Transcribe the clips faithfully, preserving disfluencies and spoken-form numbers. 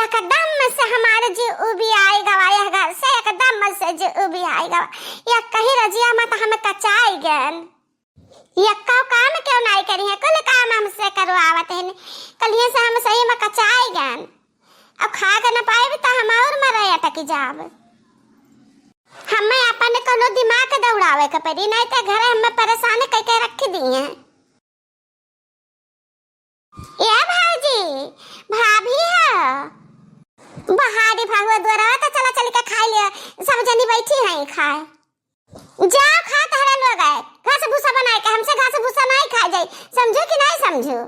एकदम से हमार जी उबियाई गवा, यह घर से एकदम से जी उबियाई गवा। यह कहीं रजिया मत हम कचाई गन। यह काव काम क्यों नाई करी है, कुल काम हमसे करवावत है। कलिए से हम सही में कचाई गन। अब खा के न पाइब त हम और मरे अटकी जाब। हमें अपन कोनो दिमाग दौड़ावे के पड़ी, नहीं तो घर हमें परेशान कई के रख दिए। ए भौजी, भाभी है। बहारी भागवा द्वारा तो चला चल के खाई ले, सब जनी बैठी हैं खाए। जाओ खा तहरा लोग है, घास भूसा बनाए के, हमसे घास भूसा नहीं खाए जाई, समझो कि नहीं समझो?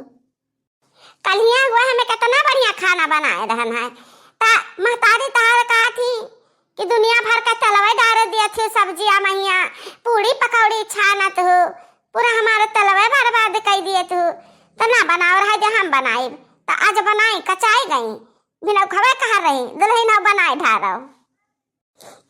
कलिया हुआ हमें कितना बढ़िया खाना बनाए रहन है, ता महतारी तहार कहा थी कि दुनिया भर का तलवे डारे दिया थे सब्जिया महिया, पूड़ी पकौड़ी छानत हो, पूरा हमारा तलवे बर्बाद कर दिए तू। तो ना बनाओ रहा जे हम बनाइब, तो आज बनाई कचाई गई, बिना खवे कहा रही दुल्हन हो बनाए ढारो।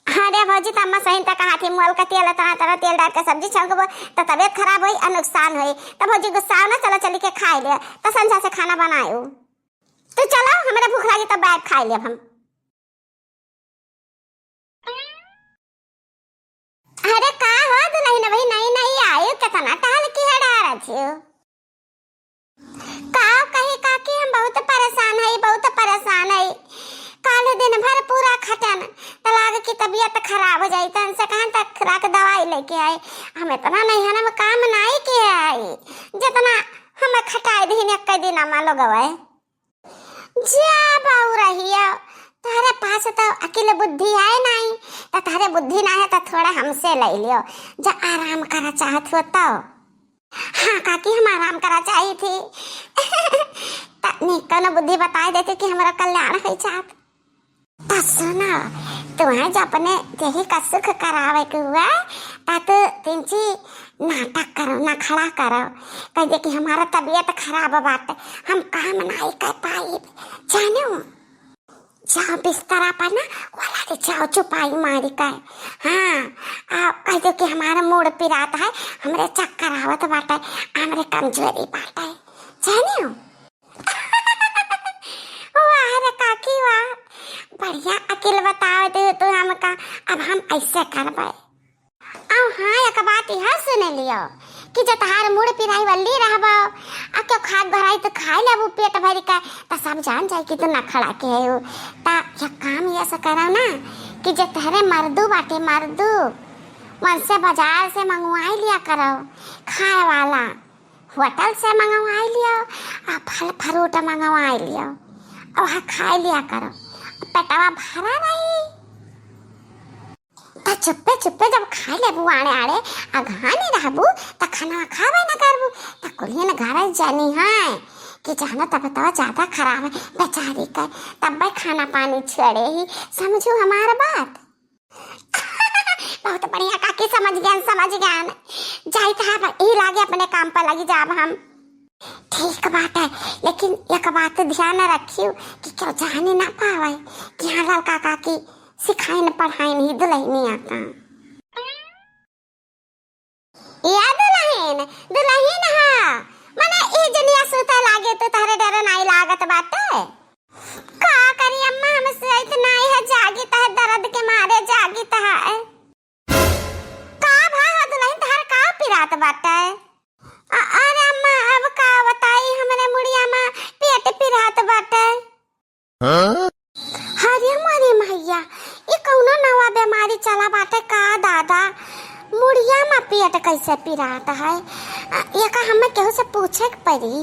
हाँ रे भौजी, त अम्मा सही त कहा थी, मोल का तेल, तरह तरह तेल डाल के सब्जी छौंकबो, त तबीयत खराब होई और नुकसान होई। त भौजी गुस्सा ना, चलो चली के खाई ले, त संझा से खाना बनायो। तो चलो, हमरा भूख लागी, तब बैठ खाई ले हम। अरे का हो दुल्हन, वही नई नई आयु, कितना टहल की है डारा छियो। का कही काकी, हम बहुत परेशान है, बहुत परेशान है। काल दिन भर पूरा खटन, त लाग की तबीयत खराब हो जाई, तन से कहाँ तक खुराक दवाई लेके आई। हम इतना नैहर में काम नाई किए आई, जितना हम खटाई दीन एक दिन अम्मा लोग गवाए। जा बाऊ रहिया, तोहरे पास तो अकिल बुद्धि है नाई, त तोहरे बुद्धि ना है त थोड़ा हमसे ले लियो, जा आराम करा चाहत हो तो। हाँ काकी, हम आराम करा चाही थी। त नीक कौनो बुद्धि बताए देते कि हमारा कल्याण हो जात। त सुनो, तुम्हें जो अपने देही का सुख करावे के हुआ, त तू तिनची नाटक करो, नखड़ा करो, कह दे कि हमारा तबीयत खराब बाटे, हम काम नाई कर पाई, जानो। जाओ बिस्तरा पर ना, वाला दे जाओ चुपाई मारी का। हाँ, आ, कह दो कि हमारा मूड पिरात है, हमरे चक्कर आवत बाटे, हमरे कमजोरी बाटे, जानियो। वाह रे काकी वाह, बढ़िया अकिल बताओ दे तू हमका, अब हम ऐसे करबे। अउ हाँ, एक बात यह सुन लियो कि जे तहार मूड़ पिराई वल्ली रहबो, आ क्यों खाद भराई तो खाए लेबू पेट भर के, त सब जान जाए कि तू नखड़ा के है। त यह काम यह से करो ना कि जे तहरे मर्दू बाटे, मर्दू, उनसे बाजार से मंगवाई लिया करो खाए वाला, होटल से मंगवाई लियो, आ फल फ्रूट मंगवाई लियो, वह खाए लिया करो, पेटवा भरा रही। त चुप्पे चुप्पे जब खाए लेबू आड़े आड़े, अगहानी रहबू, त खाना खावे न करबू। त कुलियन घर जानी है कि जानो तब तो ज्यादा खराब है बेचारी के, तब खाना पानी छेड़े ही, समझू हमार बात। बहुत बढ़िया काकी, समझ गयान, समझ गयान। जाइत है अब ई लागे अपने काम पर लगी जाब हम। ठीक बात है, लेकिन एक बात ध्यान रखियो कि क्यों जाने ना पावे कि हाँ लड़का काकी सिखाइन पढ़ाइन ही दुल्हनिया का। या दुल्हन, दुल्हन हा, मने ई जनिया सुते लागे तो तहरे डर नाई लागत बाटे। का करी अम्मा, हम सोइत नाई है, जागित है, दर्द के मारे जागित है। का भा हो दुल्हन, तहर का पिरात बाटे? अ-, अरे अम्मा, अब का बताई, हमरे मुड़िया में पेट पिरात बाटे। हाँ? अरे मोरी मैया, ई कौनो नवा बीमारी चला बाटे का दादा? मुड़िया में पेट कैसे पिरात है? अ, एका हमें केहू से पूछे के पड़ी।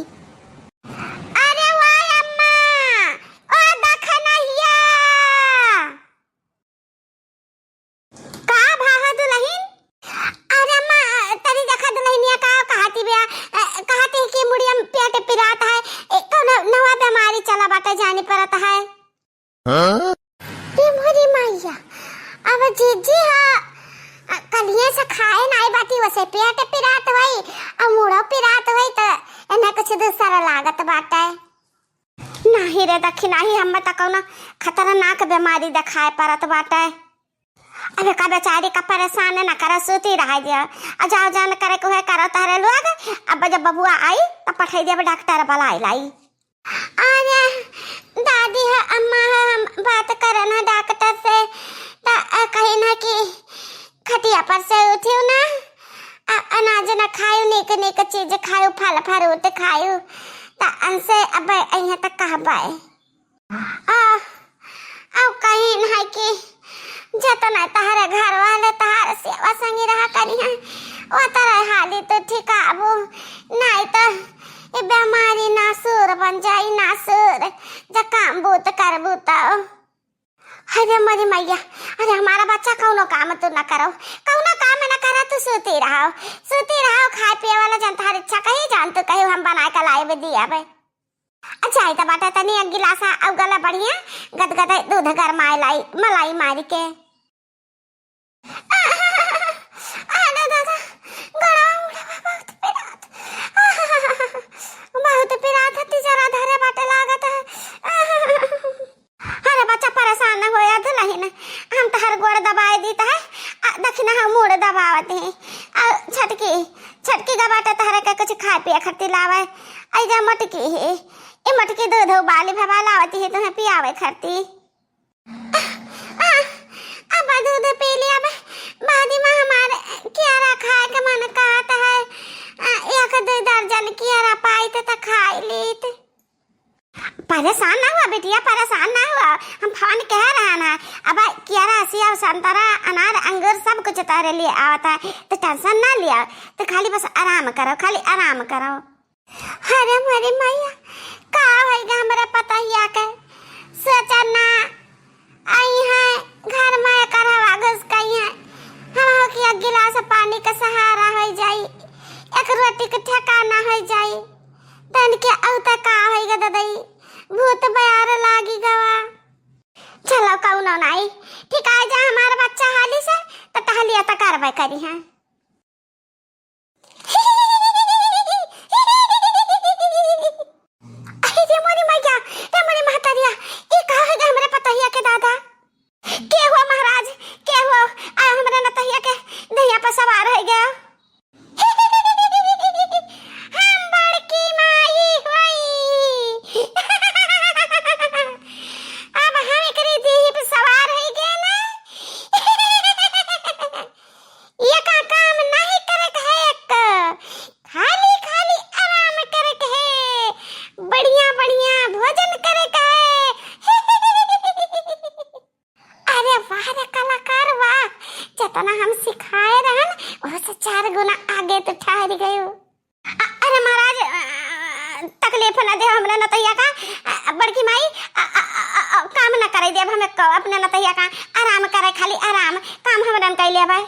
अरे वाह अम्मा, ओ दखनहिया। का भा हो दुल्हन? अरे अम्मा, तनी देखा दुल्हनिया का कहती बिया, अ, कहती कि मुड़िया में पेट पिरात है, ए, कौनो नवा बीमारी चला बाटे जानी परत है। हाँ? ए मोरी मैया, अब जीजी हा, अ, कलिए से खाए नाई बाटी, वसे पेट पिरात होई, अ, मुड़ो पिरात होई, त एने कुछ दूसरा लागत बाटे। नाही रे दखिनाही, हमें त कौनो खतरनाक बीमारी देखाए परत बाटे। अब एका बेचारी का परेशान न करा, सूती रह दिया। आ जाओ जान करे को है करो तहरे लोग। अब जब बबुआ आई त पठाई दिया डॉक्टर बुलाई लाई। अरे दादी है, अम्मा है, नीक चीज खायू, फल फ्रूट खायू, त अनसे अब अइहें त कहबै। आ, अब कहीं है कि जतना तहरे घर वाले तहार सेवा संगी रहा करिहैं, ओतरे हाली तू ठिकाबू, नाहीं त ई बेमारी नासूर बन जाई, नासूर, जब काम बूत करबू त। अरे मोरी मैया, अरे हमारा बच्चा कौनो काम तू न करो, कौनो काम न करा, तू सूती रहो, सूती रहो, खाए पिए वाला जन तहार इच्छा कही जान तू कही हम बनाए के लाए भी दिया बे। अच्छा, आई त बाटे तनी एक गिलासा अउ गला बढ़िया गदगदे दूध गरमाए लाई मलाई मारी के। अरे दादा, गला उड़वा बहुत पिरात, बहुत पिरात है, तिजरा धरे बाटे लागत है। अरे बच्चा, परेशान न होया दुलहिन, हम तहर गोड़ दबाए दीत है, आ, दखिना हम मूड़ दबावत है। आ, छटकी, छटकी का बाटे तहरे के कुछ खाए पिए खरती लावे। आई जा मटकी है, ई मटकी दूध उबाली भवा लावत है तुम्हें पियावे खरती। आ, अब दूध पी लिया बे, बाद में हमारे कियारा खाए के मन कहत है। आ, एक दो दर्जन कियारा पाइत त खाई लीत। परेशान ना हुआ बिटिया, परेशान ना हुआ, हम फोन कह रहे ना। अब कियारा, सेब, संतरा, अनार, अंगूर सब कुछ तोहरे लिए आवत है, तो टेंशन ना लिया, तो खाली बस आराम करो, खाली आराम करो। अरे मोरी मैया, का होइगा हमरा पतोहिया के, सोचा ना आई है घर में एकर हवा घुस गई है, हम हो कि एक गिलास पानी के सहारा हो जाई, एक रोटी के ठिकाना हो जाई। तन के औ त का होइगा ददई, भूत बयार लागी गवा। चलो कौनो नाई, ठीक आ जा हमार बच्चा हाली से, त टहलिया त करबे करी है। अरे रे मोरी मैया, रे मोरी महतरिया, ई का होइगा हमरे पतोहिया के दादा? के हो महाराज, के हो, आ हमरे नतहिया के दहिया पर सवार होइ गया। हम बड़की माई होई। अब हम एकरी देही पे सवार होइ गए ना। ये का काम नहीं करे के है एक, खाली खाली आराम करे के है, बढ़िया बढ़िया भोजन करे के है। अरे वाह रे कलाकार वाह, जितना हम सिखाए रहन, ओसे चार गुना आगे तू ठहर गयो। अ-, अरे महाराज, अ, तकलीफ न दे हमरा नतैया का, अ, बड़की माई, अ, अ, अ, अ, काम न करे देब हम एको अपने नतैया का, आराम करे, खाली आराम, काम हमरन कैले बा।